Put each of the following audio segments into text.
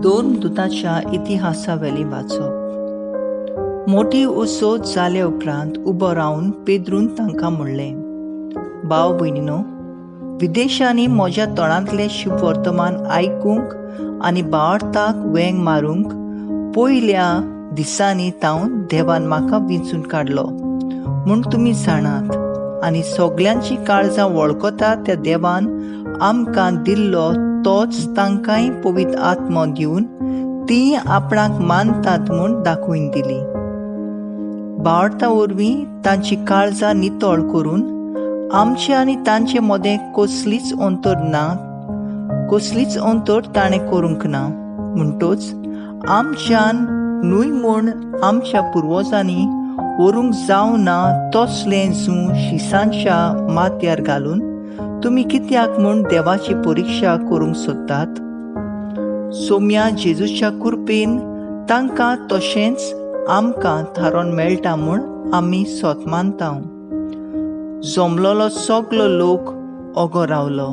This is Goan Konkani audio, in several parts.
धर्मदुताच्या इतिहासावेलें वाचप. मोटी उसोत जाले उपरांत उबो रावन पेद्रून तांकां म्हणलें, भाव भयणीनो, विदेशांनी म्हज्या तोंडांतलें शुभवर्तमान आयकूंक आनी भावार्थाक वेंग मारूंक पयल्या दिसांनी तावन देवान म्हाका विंचून काडलो म्हूण तुमी जाणात आनी सगल्यांची काळजां वळखता त्या देवान आमकां दिल्लो तोच तांकांय पवित्र आत्मो दिवन तीं आपणाक मानतात म्हूण दाखोवन दिली. भावार्था वरवीं तांची काळजां नितळ करून आमचे आनी तांचे मदें कसलीच अंतर ना, कसलीच अंतर ताणें करूंक ना. म्हणटच आमच्यान न्हय म्हूण आमच्या पुर्वजांनी व्हरूंक जावना तसलें जूं शिसांच्या माथ्यार घालून तुमी कित्याक म्हूण देवाची परिक्षा करूंक सोदतात? सोम्या जेजूच्या कृपेन तांकां तशेंच आमकां थारोवन मेळटा म्हूण आमी सोत मानता. जमलोलो सगलो लोक ओगो रावलो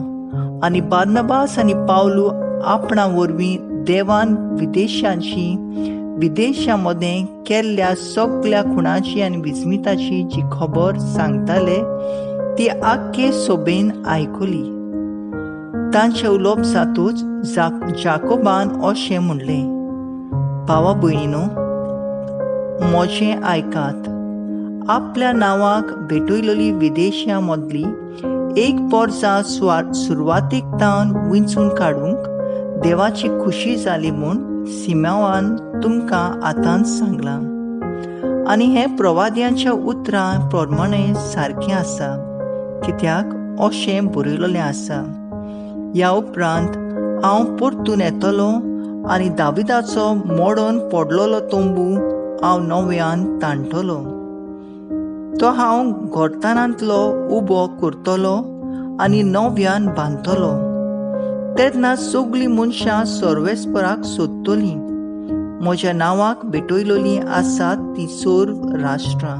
आनी बार्नबास आनी पावलू आपणा वरवीं देवान विदेशांची विदेशां मदें केल्ल्या सगल्या खुणाची आनी विस्मिताची जी खबर सांगताले ती आख्खे सोबेन आयकली. तांचें उलोवप जातूच जाकोबान अशें म्हणलें, भावा भयणीनो, म्हजें आयकात. आपल्या नांवाक भेटयलेली विदेशां मदली एक पोरसां सुरवातीक तावन विंचून काडूंक देवाची खुशी जाली म्हूण सिमांवान तुमकां आतांच सांगलां आनी हें प्रवाद्यांच्या उतरां प्रमाणें सारकें आसा, कित्याक अशें बरयलेलें आसा, ह्या उपरांत हांव परतून येतलो आनी दाविदाचो मोडून पडलेलो तंबू हांव नव्यान ताणटलो. तो हांव घोरतानांतलो उबो करतलो आनी नव्यान बांदतलो. तेन्ना सगळीं मनशां सर्वेस्पराक सोदतलीं. म्हज्या नांवाक भेटयलेलीं आसात तीं सर्व राष्ट्रां.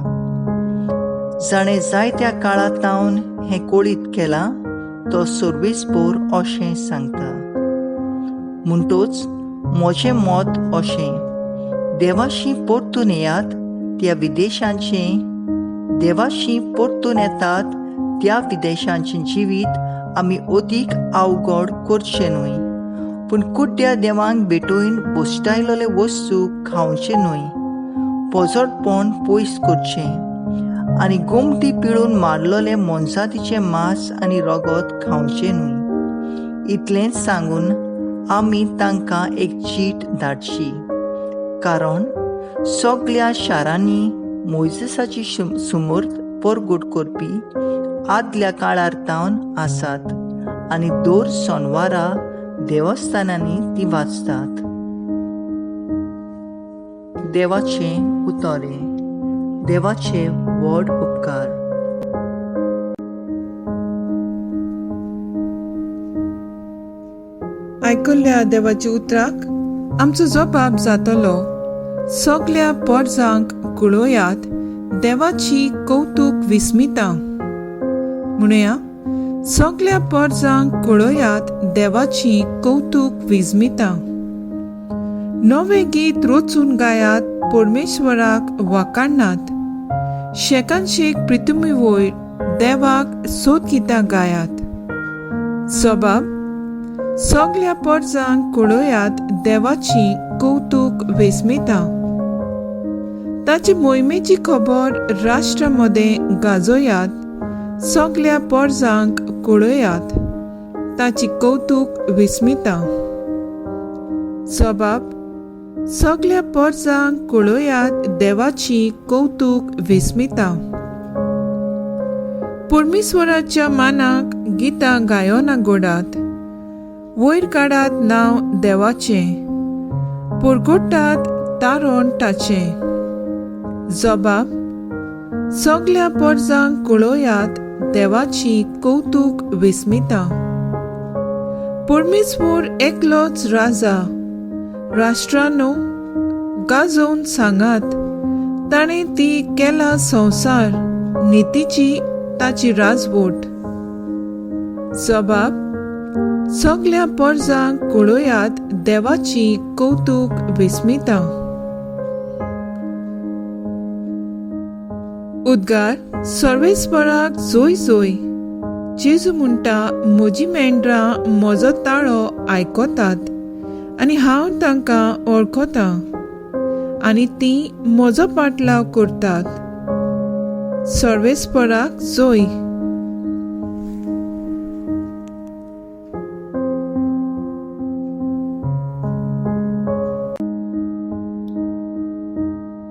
जाणें जायत्या काळा तावन हें कळीत केलां तो सर्वेस्पर अशें सांगता. म्हणटच म्हजें मत अशें, देवाशी परतून येयात त्या विदेशांचें, देवाशी परतून येतात त्या विदेशांचें जिवीत आमी अदीक अवघड करचें न्हय, पूण कुड्ड्या देवांक भेटोवन बोस्टायलेले वस्तू खावचे न्हय, पोजडपण पयस करचें आनी गोमटी पिळून मारलेलें मोनजातीचें मांस आनी रगत खावचें न्हय. इतलेंच सांगून आमी तांकां एक चीट धाडची, कारण सगल्या शारांनी मोयजेसाची सुमूर्त परगट करपी आदल्या काळार तावन आसात आनी दर सोनवारा देवस्थानांनी ती वाचतात. देवाचें उतर हें, देवाचे व्हड उपकार. आयकल्ल्या देवाच्या उतराक आमचो जबाब जातलो. सगल्या पोरजांक कळोयात देवाची कौतूक विस्मिता. म्हणया, सगल्या पोरजांक कळोयात देवाची कौतूक विस्मिता. नवें गीत रचून गायात परमेश्वराक वाकाडनात. शेकानशेक पृथ्वी वयर देवाक सोद गितां गायात. सबाब सगल्या पोरजांक कळोयात देवाची कौतूक विस्मिता. ताची मोहिमेची खबर राष्ट्रा मदें गाजोयात. सगल्या पोरजांक कळोयात ताची कौतूक विस्मिता. सबाब सगल्या पोरजांक कळोयात देवाची कौतूक विस्मिता. परमेश्वराच्या मानाक गितां गायना गोडात. वयर काडात नांव देवाचें, परगटात तारण ताचें. जबाब सगल्या पोरजांक कळोयात देवाची कौतूक विस्मिता. परमेश्वर एकलोच राजा, राष्ट्रांनो गाजोवन सांगात ताणें ती केला संवसार, नितीची ताची राजवट. जबाब सगल्या पोरजांक कळयात देवाची कौतूक विस्मिता. उद्गार सर्वेस्पराक जोय जोय. जेजू म्हणटा, म्हजी मेंढरां म्हजो ताळो आयकतात आनी हांव तांकां वळखतां आनी तीं म्हजो पाटलाव करतात. सर्वेस्पराक जोय.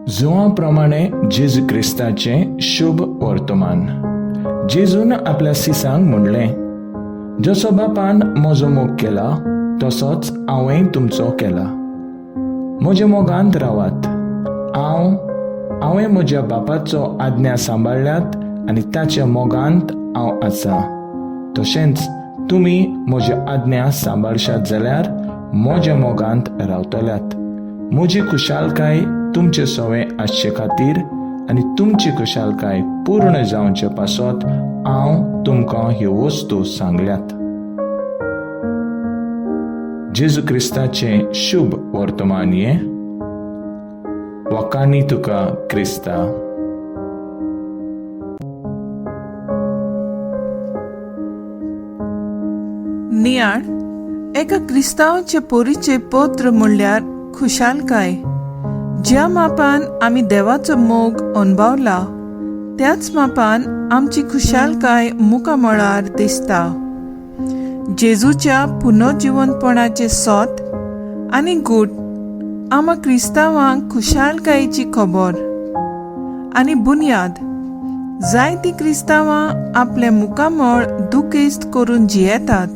जुआ प्रमाणे जेजू क्रिस्ताचें शुभ वर्तमान. जेजून आपल्या सिसांक म्हणलें, जसो बापान म्हजो मोग केला तसोच हांवें तुमचो केला. म्हज्या मोगांत रावात. हांवें म्हज्या बापाचो आज्ञा सांबाळ्ळ्यात आनी ताच्या मोगांत हांव आसा. तशेंच तुमी म्हज्या आज्ञा सांबाळशात जाल्यार म्हज्या मोगांत रावतल्यात. म्हजी खुशालकाय तुमचे सवें आसचे खातीर आनी तुमची खुशालकाय पूर्ण जावचे पासत हांव तुमकां ह्यो वस्तू सांगल्यात. जेजू क्रिस्ताचें शुभ वर्तमान हें. वकांनी तुका क्रिस्ता. नियाळ एका क्रिस्तांवाचें परिचय पत्र म्हणल्यार खुशालकाय. ज्या मापान आमी देवाचो मोग अणभवला त्याच मापान आमची खुशालकाय मुखामळार दिसता. जेजूच्या पुनर्जिवनपणाचें सोत आनी गूट आमकां क्रिस्तांवांक खुशालकायेची खबर आनी बुन्याद. जायतीं क्रिस्तांवां आपलें मुखामळ दुखेस्त करून जियेतात.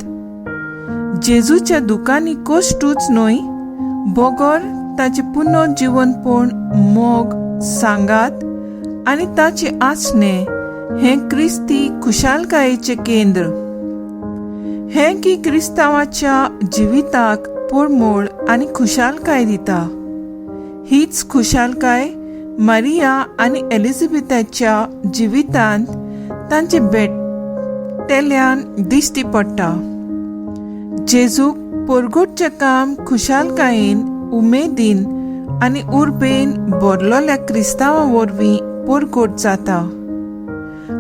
जेजूच्या दुकांनी कश्टूच न्हय बगर ताचें पुनर्जिवनपण, मोग, सांगात आनी ताचें आसणें हें क्रिस्ती खुशालकायेचें केंद्र. हें की क्रिस्तांवाच्या जिविताक परमळ आनी खुशालकाय दिता. हीच खुशालकाय मारिया आनी एलिझाबेथाच्या जिवितांत तांचे भेटेल्यान दिश्टी पडटा. जेजूक परगटचें काम खुशालकायेन, उमेदीन आनी उर्बेन भरलेल्या क्रिस्तांवां वरवीं परगट जाता.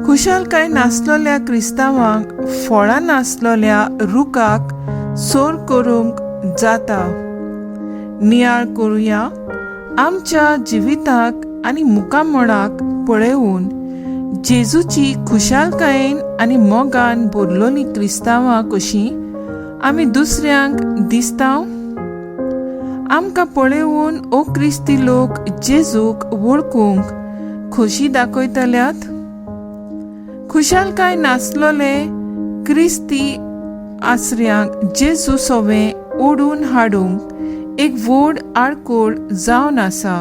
खुशालकाय नासलेल्या क्रिस्तांवांक फळां नासलेल्या रुखाक सोर करूंक जाता. नियाळ करुया आमच्या जिविताक आनी मुखामळाक पळोवन जेजूची खुशालकायेन आनी मोगान भरलेली क्रिस्तांवां कशीं आमी दुसऱ्यांक दिसता. आमकां पळोवन ओ क्रिस्ती लोक जेजूक वळखूंक खोशी दाखयतल्यात. खुशालकाय नासलेले क्रिस्ती आसऱ्यांक जेजू सवें ओडून हाडूंक एक व्हड आडकोळ जावन आसा.